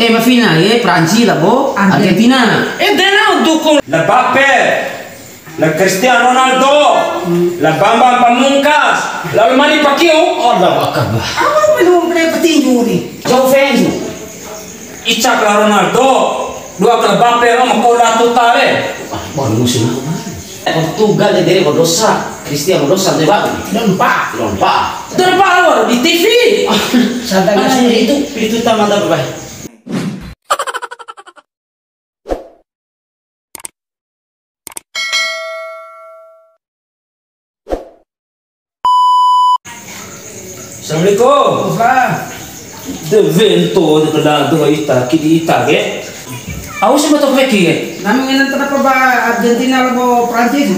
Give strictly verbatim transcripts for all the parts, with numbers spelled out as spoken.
Eh, ma final e, Prancis labo Argentina. Argentina. Eh, de na dukung. La Mbappe, la Cristiano Ronaldo, la Bambang Pamungkas, la Mani Pakiu. Allahu Akbar. Apa belum kena petinju ni? Jauh fans. Ica la Ronaldo, dua la Mbappe, ma kola tuta re. Ah, baru musim apa? Portugal de, de, dosa. Cristiano dosa, de, baru. Dompa. Dompa. Dompa, lo di T V. Sadar. Itu, itu tamat apa, Bay? Assalamualaikum. Waalaikumsalam. De wento de kena doho ita, kidi ita ke. Au si mboto weki ke. Nami ngena terapa ba Argentina labo Prancis?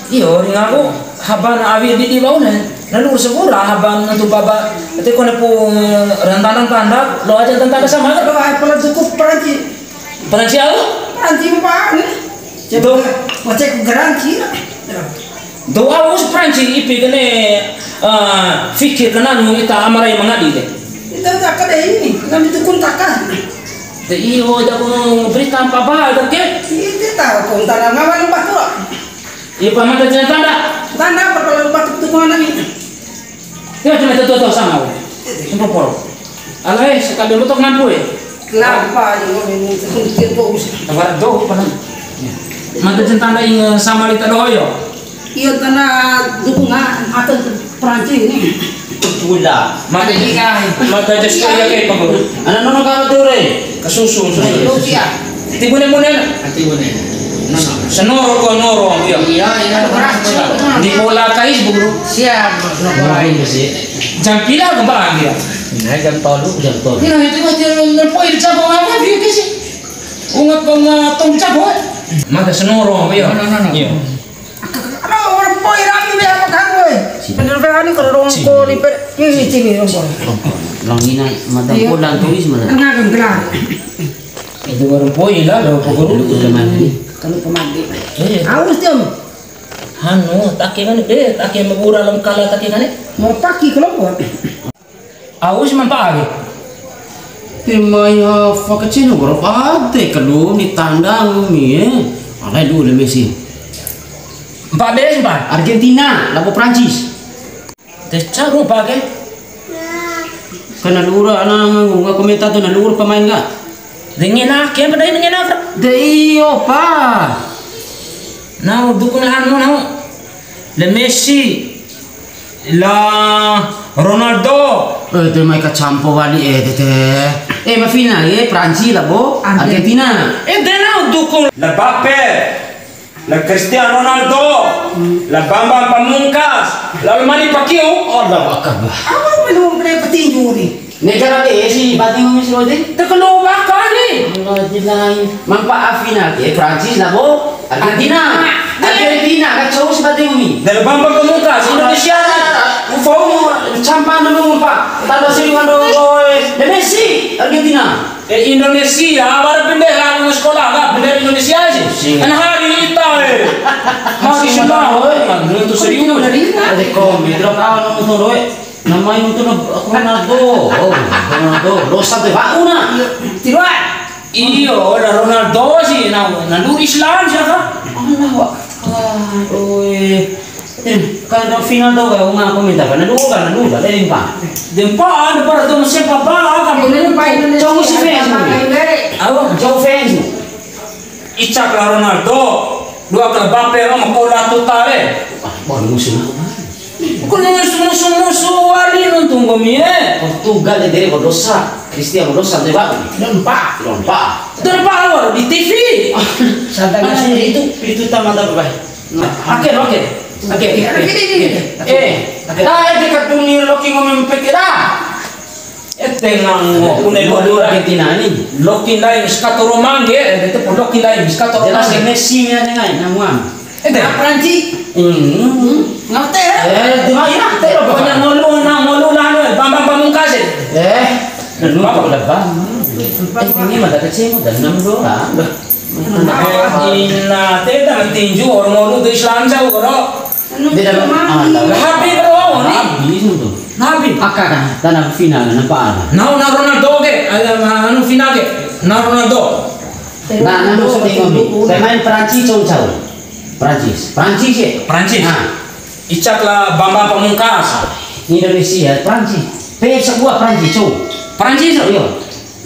Iyo, ringaku haba na awi di di bau ne. Lalu sabura haba na tu baba. Ate kone pu rantana tanda, lo aja tentang sama. Lo ai pala cukup Prancis. Prancis au? Prancis, Pak. Dou. Wacek garansi. Dou au si Prancis ipi kene, eh, fikir kena nu ita amarai mangadi de. Ita tak ada ini, kami tukun takah. De iyo, jago berita apa ba, de ke? Ita tahu, kau tak ngawan, Pak, tu. Iyo, Pak, mata jangan tanda. Tanda apa kalau Pak tukun anak ini? Iyo, cuma itu tuh, tuh, sama. Sumpah, Pol. Alai, sekali mboto mampu, eh. Lampa, iyo, memang mungkin bos. Tawar do, Pak. Mata jangan tanda ing sama lita doho, yo. Iyo, tanda dukungan atau Perancis ini. Pula. Mata, mata jas iya, kayak apa, Bro? Anak nono kalau tuh, Re. Kasusu, susu. Rupiah. Tibune-bune na? Tibune. Senoro ko noro, iya. Iya, iya. Di bola kais, Bu Guru. Siap, Bu Guru. Jam pila kembali dia? Nah, jam tolu, jam tolu. Nah, itu mah dia nelpon di cabang apa dia ke sih? Ungat ko ngatong cabang. Mata senoro, iya. No, no, no, no. Iya. Aka, aka, aka, orang poi rami be apa kan, woi? Bener be, anu, kalau rongko di pe-, ini, sini, rongko. Long ina, mata iya. Podang tulis mana? Tengah kan gelar. Itu baru poi lah, lo pokok lu. Lu udah mandi. Kalau pemandi. Iya. Aus, Jom. Anu, take kan, eh, take mabura lam kala take kan, eh? Mau taki kelompok. Au si mampa ake. Te mai ha fakaceno goro ade kadum ni tandang mi e. Alai du le Messi. Mpa be si mpa? Argentina, labo Prancis. Te caru mpa ke? Kana lura ana ngunga komentator na lura pemain ka? De ngena ake, apa dai ngena, Fra? De iyo, pa. Nau dukung anu, nau. Le Messi. La Ronaldo. Eh, de mai kacampo wali, eh, de, de. Eh, ma final, eh, Prancis labo Argentina. Argentina. Eh, de nau dukung. La Mbappe. La Cristiano Ronaldo, la Bambang Pamungkas, la Mani Pakiu. Allahu Akbar. Apa belum kena petinju ni? Negara de si bati ngomong si Rodi? Tekelo bakal ni. Alhamdulillah. Mampa afina ke Prancis labo Argentina. Argentina. Argentina, kan cowok si bati ngomong. Dari Bambang Pamungkas, Indonesia ni. Ufau mau campan dulu, Pak. Tambah sih, kan, doi. De Messi, Argentina. Eh, Indonesia, bara bendera anu sekolah, lah, bendera Indonesia sih. Pusing. Kan hari ita, eh. Pusing. Masya Allah, eh. Nuntu serius. Ada kombi, terus kawan nonton doe. Namanya nonton Ronaldo. Oh, Ronaldo. Dosa teh, Pak, una. Tiduan. Iyo, ada Ronaldo sih, nah, nah, lu Islam siapa? Allah, Pak. Ah, oi. Eh, kan final tau ka, uma aku minta, kan dulu, kan dulu, kan limpa. Dempa, ada pada tu mesin papa, kan. Ini limpa Indonesia. Cowok si fans. Apa? Cowok fans. Icak la Ronaldo, dua la Mbappe, ma kola tuta re. Ah, baru musim apa? Kone musu, musu, musu wali nuntu nggomi e. Portugal de, de, dosa. Cristiano dosa, de, baru. Dompa. Dompa. Dompa, lo di T V. Sadar. Itu, itu tamat apa, Bay? Oke, oke. Oke, oke, oke. Eh, oke. Tae de kadung ni loki ngomong peke da. Eh, tenang, nggo, une loki Argentina ni. Loki ndai, skatoro mangge, eh, itu loki ndai, skatoro mangge. Jelas Messi ya, ngai, namuam. Eh, de. Prancis. Hmm. Ngerti ya? Eh, de mai ya, te lo. Pokoknya ngolu, na ngolu lah, Bambang Pamungkas, eh. Eh, lu apa, Bang? Eh, ini mata kecil, dan enam doang. Inna, te da tinju, orang ngolu tu Islam sa, orang. Dia dapat, ah, dapat. Habib, orang ni. Habib itu. Habib. Aka kan, tanah final, nampak ada. Nau na Ronaldo ke, ada anu final ke. Na Ronaldo. Nah, nah, maksudnya ngomi. Pemain Perancis, cou cau. Perancis. Perancis ya? Perancis. Nah. Icak la Bambang Pamungkas. Indonesia, Perancis. P S dua Perancis, cou. Perancis? Iya.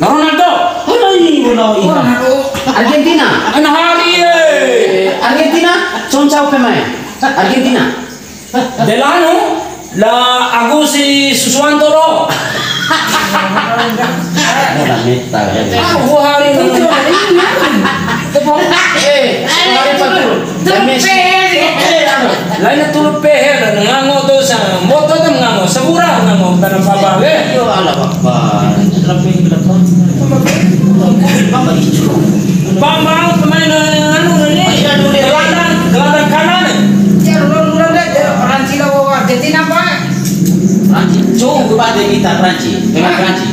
Na Ronaldo. Hai, Ronaldo. Ronaldo. Argentina. Ana hari, eh. Eh, Argentina, cou cau pemain. Argentina. Delanu, la Agus Susuwanto ro. Ora meta, ya. Ah, gua hari ini. Tepung. Eh, hari Sabtu. Dan Messi. Eh, anu. Laina tulu pehe, dan ngango tu sa, moto tu ngango, sabura ngango, tanam papa, eh. Yo, Allah Akbar. Lebih ke depan. Bambang, pemain, eh, anu, ini. Iya, dulu dia. Gelandang, gelandang kanan, eh. Ya, lu, lu, lu, lu, Perancis lawan Argentina, Pak. Perancis. Cou, coba deh kita Perancis. Tengah Perancis.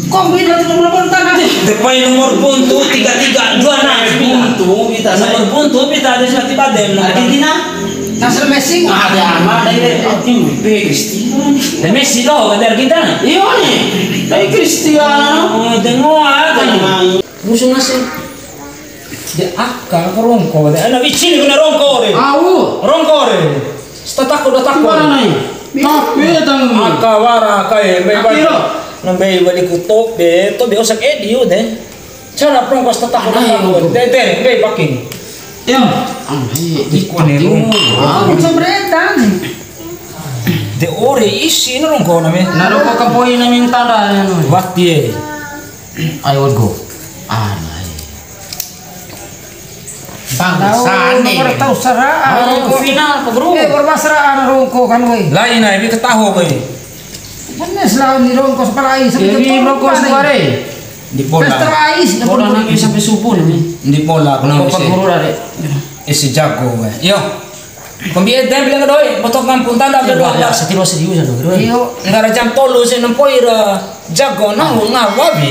Kok beda tuh, lu, lu, tanah. Depan nomor buntu, tiga tiga, dua enam. Buntu, kita. Nomor buntu, kita ada satu badem. Argentina? Nasr Messi. Ada Arma, ada ini. Tim, eh, Cristiano. Dan Messi loh, kata Argentina. Iya, nih. Dari Cristiano. Oh, tengok, ah, kan. Musuh nasi. De aka ko rongko de, ana wicini kena rongko de. Au. Rongko de. Setataku dotaku. Gimana nai? Tapi datang. Aka wara aka e, mbei wali. Akiro. Na mbei wali ku tobe, tobe osak edi u de. Cara rongko setataku dotaku. De, de, mbei paking. Em. Am, hei, ikone rongko. Au. Coba retan. De ore isi na rongko na me. Na rongko kapoi na minta da. Wati e. Ayo go. Ah, nai. Bang, tahu sane. Nomor tahu sara. Ayo, final, Pak Guru. Eh, bermasra ana rongko kan, woi. Lain, ai, bi ketahu, woi. Benes lah, ni rongko separai, seperti rongko suare. Di bola. Separai, bola nanti sampai subuh nih. Di bola, rongko Pak Guru, are. Isi jago, woi. Yo. Kombi ede bilang doi, botok ngampun tanda. Iya, doa. Bahaya, setilo serius ya, Guru. Iyo. Nggara jam tolu sih nempoi ra jago, nahu ngawa bi.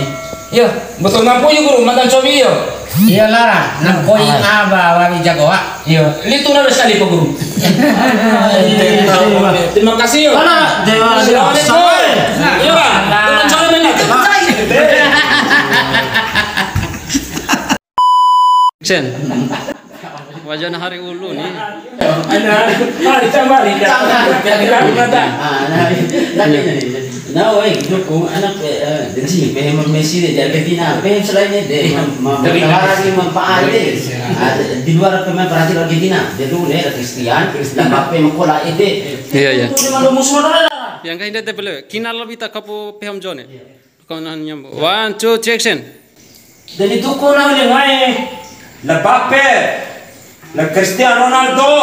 Iya, botok ngampun ya, Guru, mantan cobi ya. Iya, Lara, nempoi ngaba wawi jago, ah. Iya, litu na sekali, Pak Guru. Terima kasih, yo. Mana? Dewa, Assalamualaikum. Dewa. Iya, Pak. Teman saya mana? Sen. Wajana hari ulu ni. Ada, mari, mari, mari. Ah, nah, nah, nah, nah, woi, dukung anak, eh, eh, jadi, pehe Messi de, Argentina, pehe selain de, ma-, ma-, tapi mawara di manfaat de. Ah, di luar pemain Brazil, Argentina, de dulu de, ada Cristian, Cristian, Mbappe, makola ede. Iya, iya. Itu memang musuh adalah. Yang kayak dia beli, kinal lebih tak kapu peham John ya? Kau nah nyambo. One, two, three, action. Jadi tuku na le ngai, la Mbappe, la Cristiano Ronaldo,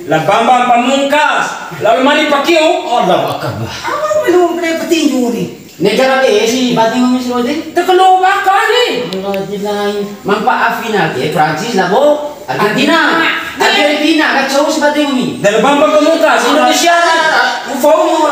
la Bambang Pamungkas, la Mani Pacquiao. Allahu Akbar. Apa belum kena petinju ni? Negara de si bati ngomong si Rodi? Tekelo bakari. Rodi lain. Mampa final ke Prancis labo Argentina. Argentina. Argentina, kacau si bati ngomong. Dari Bambang Pamungkas, Indonesia. Ufau.